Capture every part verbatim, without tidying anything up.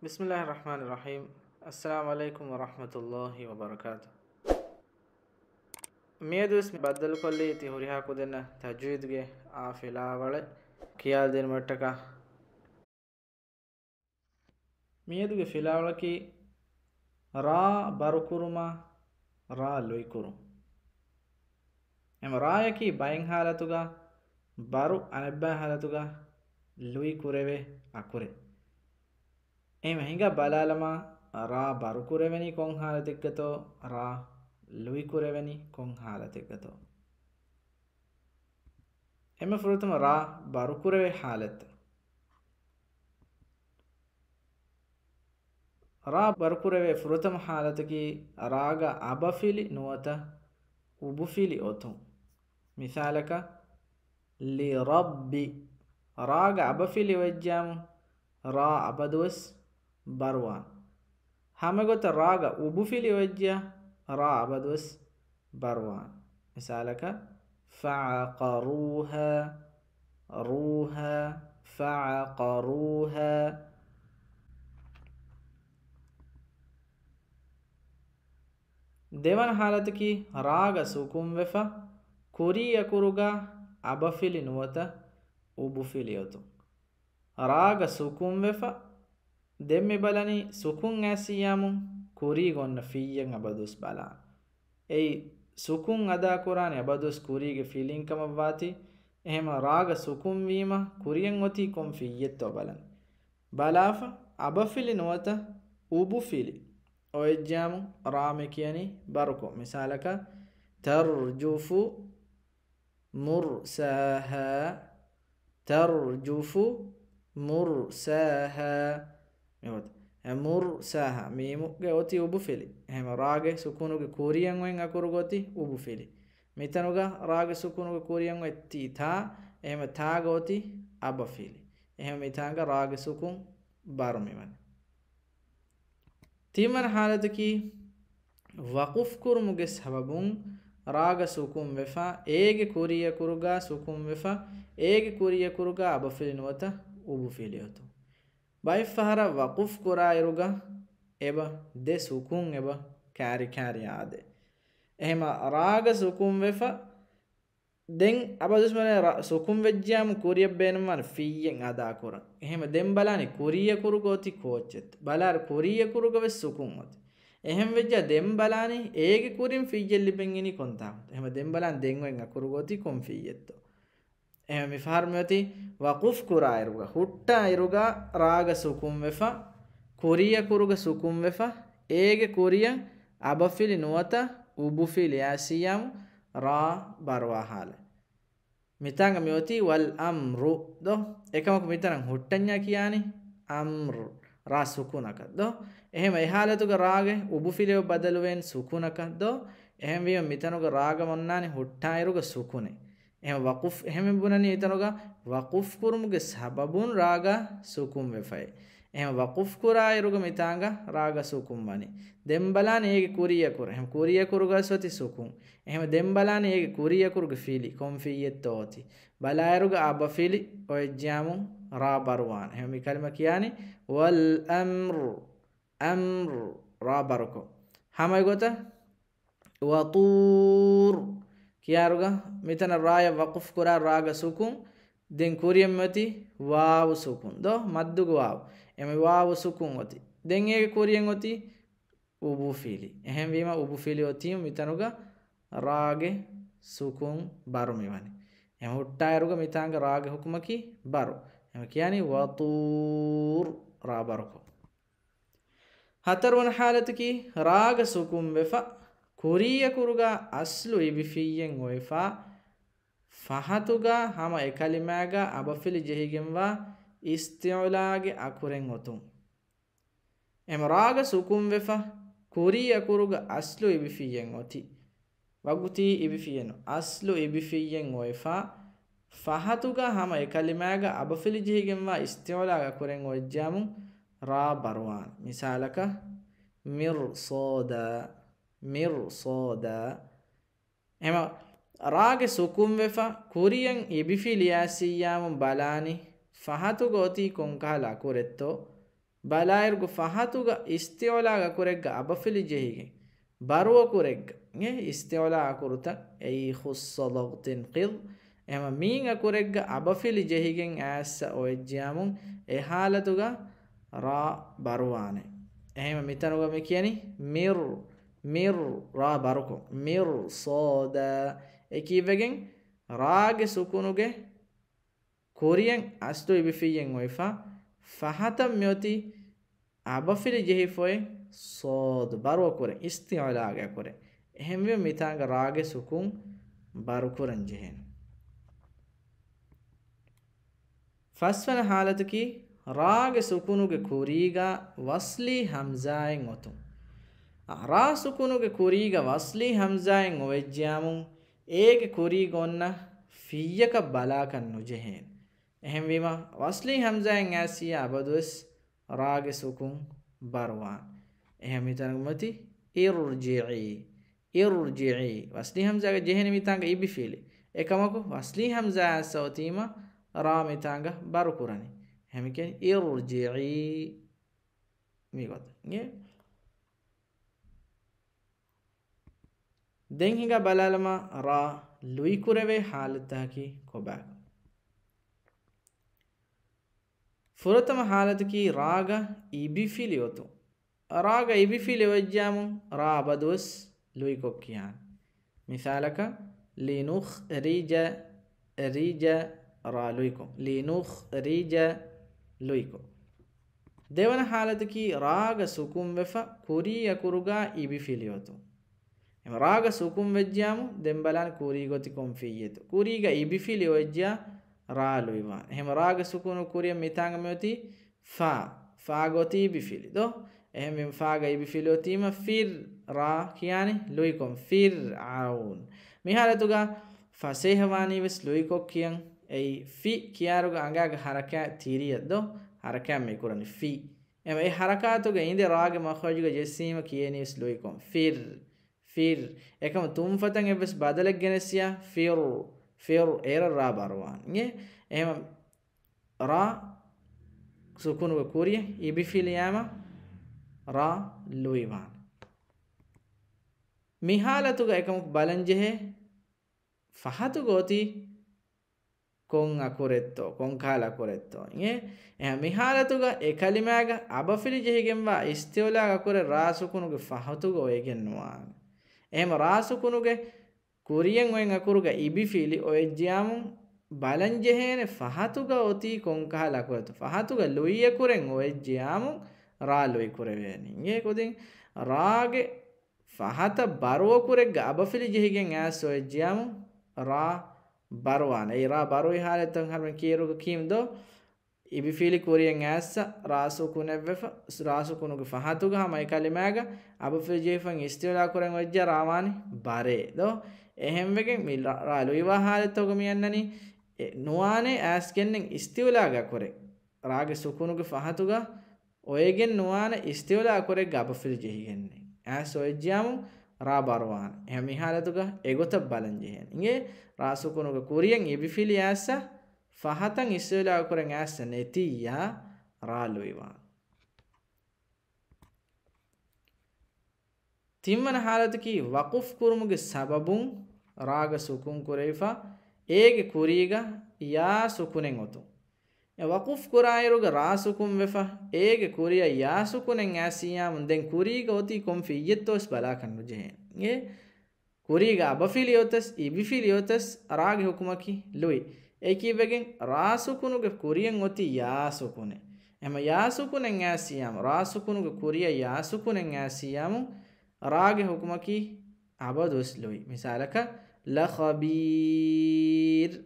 بسم الله الرحمن الرحيم. السلام عليكم ورحمة الله وبركاته. މިއަދުވެސް މި ބައްދަލުކޮށްލީ ތި ހުރިހާ ކުދިންނަށް ތަޖްވީދުގެ އާ ފިލާވަޅެއް ކިޔާދިނުމަށްޓަކާ. މިއަދުގެ ފިލާވަޅަކީ ރާ ބަރުކުރުމާ ރާ ލުއިކުރުން. އެމަ ރާޔަކީ ބައެއް ހާލަތުގަ ބަރު، އަނެއްބައި ހާލަތުގަ ލުއި ކުރެވޭ އަކުރެއް. އެހެން ހިނގާ ބަލާލަމާ، ރާ ބަރުކުރެވެނީ ކޮން ހާލަތެއްގަތޯ، ރާ ލުއިކުރެވެނީ ކޮން ހާލަތެއްގަތޯ. އެންމެ ފުރަތަމަ ރާ ބަރުކުރެވޭ ހާލަތު. ރާ ބަރުކުރެވޭ ފުރަތަމަ ހާލަތަކީ ރާގަ އަބަފިލި ނުވަތަ އުބުފިލި އޮތުން. މިސާލަކަށް، ލިރައްބި. ރާގަ އަބަފިލި އޮވެއްޖާމު، ރާ އަބަދުވެސް ބަރުވާން. ހަމަގޮތަށް ރާގަ އުބުފިލި އޮވެއްޖިޔާ، ރާ އަބަދުވެސް ބަރުވާން. މިސާލަކަށް، ފަޢަޤަރޫހާ، ރޫހާ، ފަޢަޤަރޫހާ. ދެވަނަ ހާލަތަކީ ރާގަ ސުކުންވެފަ، ކުރީ އަކުރުގަ އަބަފިލި ނުވަތަ އުބުފިލި އޮތުން. ރާގަ ސުކުންވެފަ، ދެން މި ބަލަނީ ސުކުން އައިސިއްޔާމު ކުރީގަ އޮންނަ ފިއްޔެއް އަބަދުވެސް ބަލާން. އެއީ، ސުކުން އަދާކުރާނީ އަބަދުވެސް ކުރީގެ ފިލިން ކަމަށްވާތީ، އެހެމަ ރާގަ ސުކުން ވީމަ ކުރިޔަށް އޮތީ ކޮން ފިއްޔެއްތޯ ބަލަން. ބަލާފަ، އަބަފިލި ނުވަތަ އުބުފިލި އޮވެއްޖާމު ރާ މި ކިޔަނީ ބަރުކޮށް. މިސާލަކަށް، ތަރްޖުފު މުރްސާހާ، ތަރްޖުފު މުރްސާހާ. މިގޮތަށް. އެ މުރްސާހާ، މީމުގެ އޮތީ އުބުފިލި. އެހެމަ ރާގެ ސުކޫނުގެ ކުރިޔަށް އޮތް އަކުރުގަ އޮތީ އުބުފިލި. މިތަނުގަ ރާގެ ސުކޫނުގެ ކުރިޔަށް އޮތް ތީ ތާ، އެހެމަ ތާގަ އޮތީ އަބަފިލި. އެހެމަ މިތާނގަ ރާގެ ސުކުން ބަރު މިވަނީ. ތިންވަނަ ހާލަތަކީ، ވަޤުފް ކުރުމުގެ ސަބަބުން ރާގަ ސުކުން ވެފަ، އޭގެ ކުރިޔަކުރުގަ ސުކުން ވެފަ، އޭގެ ކުރިޔަކުރުގަ އަބަފިލި ނުވަތަ އުބުފިލި އޮތުން. ބައެއްފަހަރަށް ވަޤުފް ކުރާއިރުގަ އެބަ ދެ ސުކުން އެބަ ކާރި ކާރި އާދޭ. އެހެމަ ރާގަ ސުކުން ވެފަ، ދެން އަބަދުސްމަނެ ރަ-، ސުކުން ވެއްޖިޔާމު ކުރިޔަށް ބޭނުންވާނެ ފިއްޔެއް އަދާކުރަން. އެހެމަ ދެން ބަލާނީ ކުރިޔަކުރުގަ އޮތީ ކޯއްޗެއްތޯ. ބަލާއިރު ކުރިޔަކުރުގަ ވެސް ސުކުން އޮތީ. އެހެން ވެއްޖާ ދެން ބަލާނީ އޭގެ ކުރިން ފިއްޔެއް ލިބެން އިނީ ކޮންތާކުންތޯ. އެހެމަ ދެން ބަލާނީ ދެން އޮތް އަކުރުގަ އޮތީ ކޮން ފިއްޔެއްތޯ. އެހެމަ މިފަހަރު މިއޮތީ ވަޤުފް ކުރާއިރުގަ، ހުއްޓާއިރުގަ ރާގަ ސުކުން ވެފަ، ކުރިޔަކުރުގަ ސުކުން ވެފަ، އޭގެ ކުރިޔަށް އަބަފިލި ނުވަތަ އުބުފިލި އައިސިއްޔާމު ރާ ބަރުވާ ހާލަތް. މިތާނގަ މިއޮތީ ވަލް އަމްރު ދޯ؟ އެކަމަކު މިތަނަށް ހުއްޓަންޏާ ކިޔާނީ އަމްރު، ރާ ސުކުނަކަށް ދޯ؟ އެހެމަ އެ ހާލަތުގަ ރާގެ އުބުފިލިއަށް ބަދަލުވޭން ސުކުނަކަށް ދޯ؟ އެހެންވީމަ މިތަނުގަ ރާގަ އޮންނާނީ ހުއްޓާއިރުގަ ސުކުނެއް. އެހެން ވަޤުފް، އެހެން ބުނަނީ މިތަނުގަ ވަޤުފް ކުރުމުގެ ސަބަބުން ރާގަ ސުކުން ވެފައި. އެހެން ވަޤުފް ކުރާއިރުގަ މިތާނގަ ރާގަ ސުކުން ވަނީ. ދެން ބަލާނީ އޭގެ ކުރިޔަކުރު. އެހެން ކުރިޔަކުރުގަ އޮތީ ސުކުން. އެހެން ދެން ބަލާނީ އޭގެ ކުރިޔަކުރުގެ ފިލި ކޮން ފިއްޔެއްތޯ އޮތީ. ބަލާއިރުގަ އަބަފިލި އޮވެއްޖިޔާމު ރާ ބަރުވާނެ. އެހެން މި ކަލިމަ ކިޔާނީ ވަލް އަމްރު، އަމްރު، ރާ ބަރުކޮށް. ހަމަ އެގޮތަށް ވަޠޫރު ކިޔާއިރުގަ މިތަނަށް ރާޔަށް ވަޤުފް ކުރާ ރާގަ ސުކުން، ދެން ކުރިޔަށް މިއޮތީ ވާވު ސުކުން ދޯ؟ މައްދުގެ ވާވު. އެމެ ވާވު ސުކުން އޮތީ. ދެން އޭގެ ކުރިޔަށް އޮތީ އުބުފިލި. އެހެންވީމަ އުބުފިލި އޮތީ މިތަނުގަ ރާގެ ސުކުން ބަރު މިވަނީ. އެހެން ހުއްޓާއިރުގަ މިތާނގަ ރާގެ ހުކުމަކީ ބަރު. އެމެ ކިޔާނީ ވަޠޫރު ރާ ބަރުކޮށް. ހަތަރުވަނަ ހާލަތަކީ ރާގަ ސުކުން ވެފަ، ކުރިއަކުރުގަ އަސްލު އިބިފިއްޔެއް އޮވެފަ، ފަހަތުގަ ހަމަ އެ ކަލިމާގަ އަބަފިލި ޖެހިގެންވާ އިސްތިޢުލާގެ އަކުރެއް އޮތުން. އެމަ ރާގަ ސުކުން ވެފަ، ކުރިއަކުރުގަ އަސްލު އިބިފިއްޔެއް އޮތީ. ވަގުތީ އިބިފިއްޔެއް ނޫން، އަސްލު އިބިފިއްޔެއް އޮވެފަ، ފަހަތުގަ ހަމަ އެ ކަލިމާގަ އަބަފިލި ޖެހިގެންވާ އިސްތިޢުލާގެ އަކުރެއް އޮވެއްޖާމު ރާ ބަރުވާނެ. މިސާލަކަށް، މިރްޞާދާ، މިރްޞާދާ. އެމަ ރާގެ ސުކުން ވެފަ، ކުރިޔަށް އިބިފިލި އައިސިއްޔާމު ބަލާނީ، ފަހަތުގަ އޮތީ ކޮންކަހަލަ އަކުރެއްތޯ؟ ބަލާއިރުގަ ފަހަތުގަ އިސްތިޢުލާގެ އަކުރެއްގަ އަބަފިލި ޖެހިގެން، ބަރު އަކުރެއްގަ، އިސްތިޢުލާ އަކުރުތައް އެއީ ޚުއްޞަ ޟަޣްޠިން ޤިޟް. އެހެމަ މީން އަކުރެއްގަ އަބަފިލި ޖެހިގެން އައިއްސަ އޮވެއްޖިޔާމު، އެ ޙާލަތުގަ ރާ ބަރުވާނެ. އެހެމަ މިތަނުގަ މި ކިޔަނީ މިރް، މިރް، ރާ ބަރުކޮށް، މިރްޞާދާ. އެ ކީއްވެގެން؟ ރާގެ ސުކުނުގެ ކުރިޔަށް އަސްލު އިބިފިއްޔެއް އޮތްފަ، ފަހަތަށް މިއޮތީ އަބަފިލި ޖެހިފައި ޞާދު ބަރު އަކުރެއް، އިސްތިޢުލާގެ އަކުރެއް. އެހެންވީމަ މިތާނގަ ރާގެ ސުކުން ބަރުކުރަން ޖެހޭނެ. ފަސްވަނަ ޙާލަތަކީ، ރާގެ ސުކުނުގެ ކުރީގަ ވަޞްލީ ހަމްޒާއެއް އޮތުން. އާ، ރާ ސުކުނުގެ ކުރީގަ ވަޞްލީ ހަމްޒާއެއް އޮވެއްޖިޔާމު، އޭގެ ކުރީގަ އޮންނަ ފިއްޔަކަށް ބަލާކަށް ނުޖެހޭނެ. އެހެންވީމަ، ވަޞްލީ ހަމްޒާއެއް އައިސްއިޔާ އަބަދުވެސް ރާގެ ސުކުން ބަރުވާން. އެހެން މިތަނުގަ މިއޮތީ އިރްޖިޢީ، އިރްޖިޢީ. ވަޞްލީ ހަމްޒާގަ ޖެހޭނެ މިތާނގަ އިބިފިލި. އެކަމަކު، ވަޞްލީ ހަމްޒާ އައިސް އޮތީމަ، ރާ މިތާނގަ ބަރުކުރަނީ. އެހެން މިކިޔަނީ އިރްޖިޢީ. މިގޮތަށް. އިނގޭ؟ ދެން ހިނގާ ބަލާލަމާ، ރާ ލުއިކުރެވޭ ޙާލަތްތަކަކީ ކޮބާކަން. ފުރަތަމަ ޙާލަތަކީ، ރާގަ އިބިފިލި އޮތުން. ރާގަ އިބިފިލި އޮވެއްޖާމު، ރާ އަބަދުވެސް ލުއިކޮށް ކިޔާނެ. މިސާލަކަށް، ލިނުޚްރިޖަ، ރިޖަ، ރާ ލުއިކޮށް. ލިނުޚްރިޖަ، ލުއިކޮށް. ދެވަނަ ޙާލަތަކީ، ރާގަ ސުކުންވެފަ، ކުރީ އަކުރުގަ އިބިފިލި އޮތުން. އެހެން ރާގަ ސުކުން ވެއްޖިޔާމު، ދެން ބަލާން ކުރީ ގޮތި ކޮން ފިއްޔެތޯ. ކުރީގަ އިބިފިލި އޮވެއްޖިޔާ، ރާ ލުއިވާނެ. އެހެން ރާގަ ސުކުނު ކުރިޔަށް މިތާނގަ މިއޮތީ ފާ. ފާ ގޮތީ އިބިފިލި ދޯ؟ އެހެންވީމަ ފާގަ އިބިފިލި އޮތީމަ ފިރް، ރާ ކިޔާނީ ލުއިކޮށް، ފިރްޢައުން. މި ޙާލަތުގަ ފަސޭހަވާނީވެސް ލުއިކޮށް ކިޔަން. އެއީ ފި ކިޔާއިރުގަ އަނގާގެ ޙަރަކާތް ތިރިއަށް ދޯ؟ ޙަރަކާތް މި ކުރަނީ ފި. އެ ޙަރަކާތުގަ އިނދެ ރާގެ މަޚްރަޖުގަ ޖެއްސީމަ ކިޔޭނީވެސް ލުއިކޮށް. ފިރް، ފިރް. އެކަމަ ތުންފަތަށް އެއްވެސް ބަދަލެއް ގެނެސްޔާ، ފިރު، ފިރު. އޭރަށް ރާ ބަރުވާން. އިނގޭ؟ އެހެމަ ރާ ސުކުނުގެ ކުރިޔަށް އިބިފިލިޔާމަ ރާ ލުއިވާން. މި ޙާލަތުގަ އެކަމަކު ބަލަންޖެހޭ، ފަހަތުގަ އޮތީ ކޮން އަކުރެއްތޯ، ކޮން ކަހަލަ އަކުރެއްތޯ. އިނގޭ؟ އެހެން މި ޙާލަތުގަ އެ ކަލިމާގަ އަބަފިލި ޖެހިގެންވާ އިސްތިޢުލާގެ އަކުރެއް ރާ ސުކުނުގެ ފަހަތުގަ އޮވެގެން ނުވާނެ. އެހެމަ ރާ ސުކުނުގެ ކުރިޔަށް އޮތް އަކުރުގަ އިބިފިލި އޮވެއްޖިޔާމު، ބަލަންޖެހޭނެ ފަހަތުގަ އޮތީ ކޮން ކަހަލަ އަކުރެއްތޯ. ފަހަތުގަ ލުއި އަކުރެއް އޮވެއްޖިޔާމު، ރާ ލުއި ކުރެވޭނީ. އިނގޭ ކުދިން ރާގެ ފަހަތަށް ބަރު އަކުރެއްގަ އަބަފިލި ޖެހިގެން އައިސް އޮވެއްޖިޔާމު، ރާ ބަރުވާނެ. އެއީ ރާ ބަރުވި ޙާލަތު ހަރުމެން ކިޔޭއިރުގަ ކީމް ދޯ؟ އިބިފިލި ކުރިޔަށް އައިއްސަ ރާ ސުކުނެއްވެފަ، ރާ ސުކުނުގެ ފަހަތުގަ ހަމަ އެ ކަލިމާގަ އަބަފިލި ޖެހިފަ އިސްތިޢުލާ ކުރަން އޮވެއްޖެ ރާ ވާނީ ބަރޭ ދޯ؟ އެހެންވެގެން މި ރާ، ރާ ލުއިވާ ޙާލަތުގަ މި އަންނަނީ، އެ، ނުވާނެ އައިސް ގެންނެން އިސްތިޢުލާގެ އަކުރެއް. ރާގެ ސުކުނުގެ ފަހަތުގަ އޮވެގެން ނުވާނެ އިސްތިޢުލާ އަކުރެއްގަ އަބަފިލި ޖެހިގެންނެއް. އައިސް އޮވެއްޖިޔާމު ރާ ބަރުވާނެ. އެހެން މި ޙާލަތުގަ އެގޮތަށް ބަލަން ޖެހޭނެ. އިނގޭ؟ ރާ ސުކުނުގެ ކުރިޔަށް އިބިފިލި އައިއްސަ ފަހަތަށް އިސްތިޢުލާ އަކުރެއް އައިއްސަ ނެތިއްޔާ ރާ ލުއިވާނެ. ތިންވަނަ ޙާލަތަކީ ވަޤުފް ކުރުމުގެ ސަބަބުން ރާގަ ސުކުން ކުރެވިފަ، އޭގެ ކުރީގަ ޔާ ސުކުނެއް އޮތުން. އެ ވަޤުފް ކުރާއިރުގަ ރާ ސުކުން ވެފަ، އޭގެ ކުރިއަށް ޔާ ސުކުނެއް އައިސްއިޔާމު ދެން ކުރީގަ އޮތީ ކޮން ފިއްޔެއްތޯސް ބަލާކަށް ނުޖެހޭނެ. އެ ކުރީގަ އަބަފިލި އޮތަސް، އިބިފިލި އޮތަސް، ރާގެ ހުކުމަކީ ލުއި. އެކީވެގެން ރާ ސުކުނުގެ ކުރިއަށް އޮތީ ޔާ ސުކުނެއް. އެމަ ޔާ ސުކުނެއް އައިސްއިޔާމު، ރާ ސުކުނުގެ ކުރިއަށް ޔާ ސުކުނެއް އައިސްއިޔާމު، ރާގެ ހުކުމަކީ އަބަދުވެސް ލުއި. މިސާލަކަށް، ލަޚަބީރް.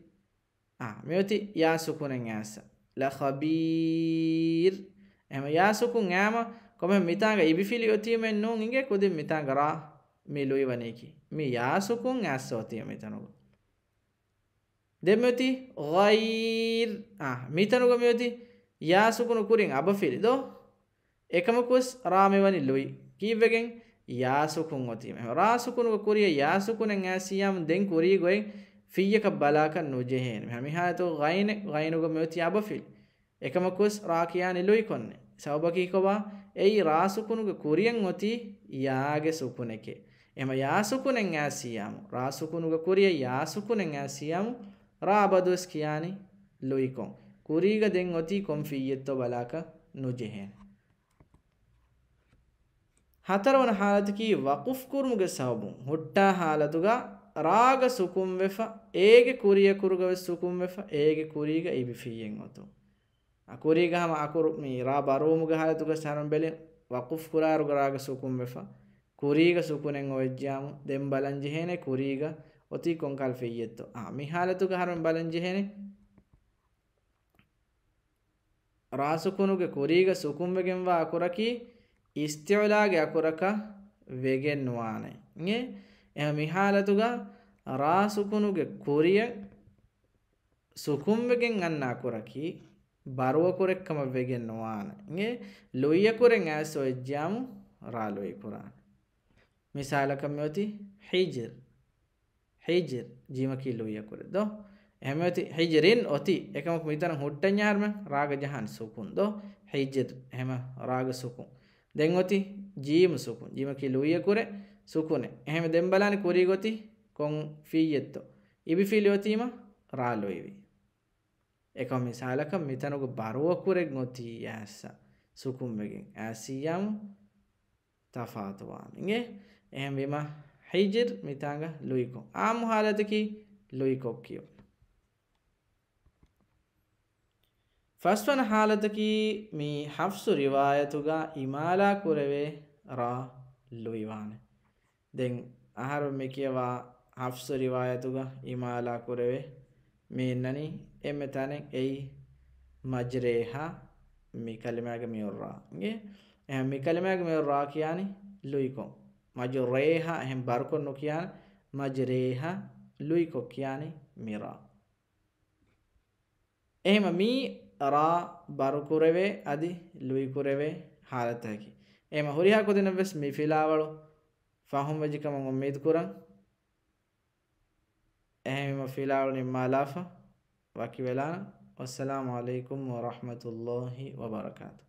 އާ، މިއޮތީ ޔާ ސުކުނެއް އައިސް. ލަޚަބީރް. އެމަ ޔާ ސުކުން އައިމަ، ކޮމެ މިތާނގަ އިބިފިލި އޮތީމެއް ނޫން އިނގޭ ކުދިން މިތާނގަ ރާ މި ލުއިވަނީކީ. މި ޔާ ސުކުން އައިސް އޮތީ މިތަނުގަ. ދެން މިއޮތީ ޣައިރް. އާ، މިތަނުގަ މިއޮތީ ޔާ ސުކުނު ކުރިން އަބަފިލި ދޯ؟ އެކަމަކުވެސް ރާ މިވަނީ ލުއި. ކީއްވެގެން؟ ޔާ ސުކުން އޮތީމަ. ރާ ސުކުނުގެ ކުރިއަށް ޔާ ސުކުނެއް އައިސްއިޔާމު ދެން ކުރީގައި ފިއްޔަކަށް ބަލާކަށް ނުޖެހޭނެ. މިހާ މިހާތޯ ޣައިނެއް، ޣައިނުގަ މިއޮތީ އަބަފިލި. އެކަމަކުވެސް ރާ ކިޔާނީ ލުއިކޮށްނެ. ސަބަބަކީ ކޮބާ؟ އެއީ ރާ ސުކުނުގެ ކުރިޔަށް އޮތީ ޔާގެ ސުކުނެކޭ. އެހެމަ ޔާ ސުކުނެއް އައިސް ސިޔާމު. ރާ ސުކުނުގެ ކުރިޔަށް ޔާ ސުކުނެއް އައިސް ސިޔާމު. ރާ އަބަދުވެސް ކިޔާނީ ލުއިކޮށް. ކުރީގަ ދެން އޮތީ ކޮން ފިއްޔެއްތޯ ބަލާކަށް ނުޖެހޭނެ. ހަތަރުވަނަ ހާލަތަކީ ވަޤުފް ކުރުމުގެ ސަބަބުން ހުއްޓާ ހާލަތުގަ ރާގަ ސުކުންވެފަ، އޭގެ ކުރިއަކުރުގަވެސް ސުކުންވެފަ، އޭގެ ކުރީގަ އިބިފިއްޔެއް އޮތުން. އަ، ކުރީގަ ހަމަ އަކުރު މި ރާ ބަރުވުމުގެ ހާލަތުގަ ސަރުން ބެލިން ވަޤުފް ކުރާރުގަ ރާގަ ސުކުންވެފަ، ކުރީގަ ސުކުނެއް އޮވެއްޖިޔާމު، ދެން ބަލަން ޖެހޭނެ ކުރީގަ އޮތީ ކޮންކަހަލަ ފިއްޔެއްތޯ. އާ، މި ހާލަތުގަ ހަރުން ބަލަން ޖެހޭނެ. ރާ ސުކުނުގެ ކުރީގަ ސުކުންވެގެންވާ އަކުރަކީ އިސްތިޢުލާގެ އަކުރަކަށް ވެގެން ނުވާނެ. އިނގޭ؟ އެހެން މި ހާލަތުގަ ރާ ސުކުނުގެ ކުރިޔަށް ސުކުންވެގެން އަންނަ އަކުރަކީ ބަރުއަކުރެއްކަމަށް ވެގެން ނުވާނެ. އިނގޭ؟ ލުއިއަކުރެއް އައިސް އޮވެއްޖިޔާމު ރާ ލުއިކުރާނެ. މިސާލަކަށް މިއޮތީ ހިޖްރް. ހިޖްރް، ޖީމަކީ ލުއިއަކުރެއް ދޯ؟ އެހެމަ އޮތީ ހިޖްރިން އޮތީ. އެކަމަކު މިތަނަށް ހުއްޓަންޏާ ހަރުމެ ރާގަ ޖަހާން ސުކުން ދޯ؟ ހިޖްރް، އެހެމަ ރާގަ ސުކުން. ދެން އޮތީ ޖީމު ސުކުން. ޖީމަކީ ލުއިއަކުރެއް ސުކުނެއް. އެހެމަ ދެން ބަލާނެ ކުރީގަ އޮތީ ކޮން ފިއްޔެއްތޯ؟ އިބިފިލި އޮތީމަ ރާ ލުއިވި. އެކަމަ މިސާލަކަށް މިތަނުގަ ބަރުއަކުރެއް އޮތީ އައިސް ސުކުންވެގެން އައިސް ސިޔާމު ތަފާތުވާނެ. އިނގޭ؟ އެހެންވީމަ ހިޖްރް މިތާނގަ ލުއިކޮށް. އާއްމު ހާލަތަކީ ލުއިކޮށް ކިޔުން. ފަސްވަނަ ހާލަތަކީ މި ޙަފްޞު ރިވާޔަތުގަ އިމާލާ ކުރެވޭ ރާ ލުއިވާނެ. ދެން އަހަރު މި ކިޔަވާ ޙަފްޞު ރިވާޔަތުގަ އިމާލާ ކުރެވޭ މި އިންނަނީ އެންމެ ތަނެއް އެއީ މަޖްރޭހާ މި ކަލިމާގެ މިއޮތް ރާ. އިނގޭ؟ އެހެން މި ކަލިމާގެ މިއޮތް ރާ ކިޔާނީ ލުއިކޮށް. މަޖުރޭހާ އެހެން ބަރުކޮށް ނުކިޔާނެ. މަޖްރޭހާ ލުއިކޮށް ކިޔާނީ މި ރާ. އެހެމަ މީ ރާ ބަރުކުރެވޭ އަދި ލުއިކުރެވޭ ހާލަތަކީ. އެހެމަ ހުރިހާ ކުދިންނަށް ވެސް މި ފިލާވަޅު ފަހުމްވެއްޖެ ކަމަށް އުއްމީދު ކުރަން. އެހެންވީމަ ފިލާވަޅު ނިންމާލާފަ ވަކިވެލާނަން. ވައްސަލާމު ޢަލައިކުމް ވަރަޙްމަތުﷲި ވަބަރަކާތު.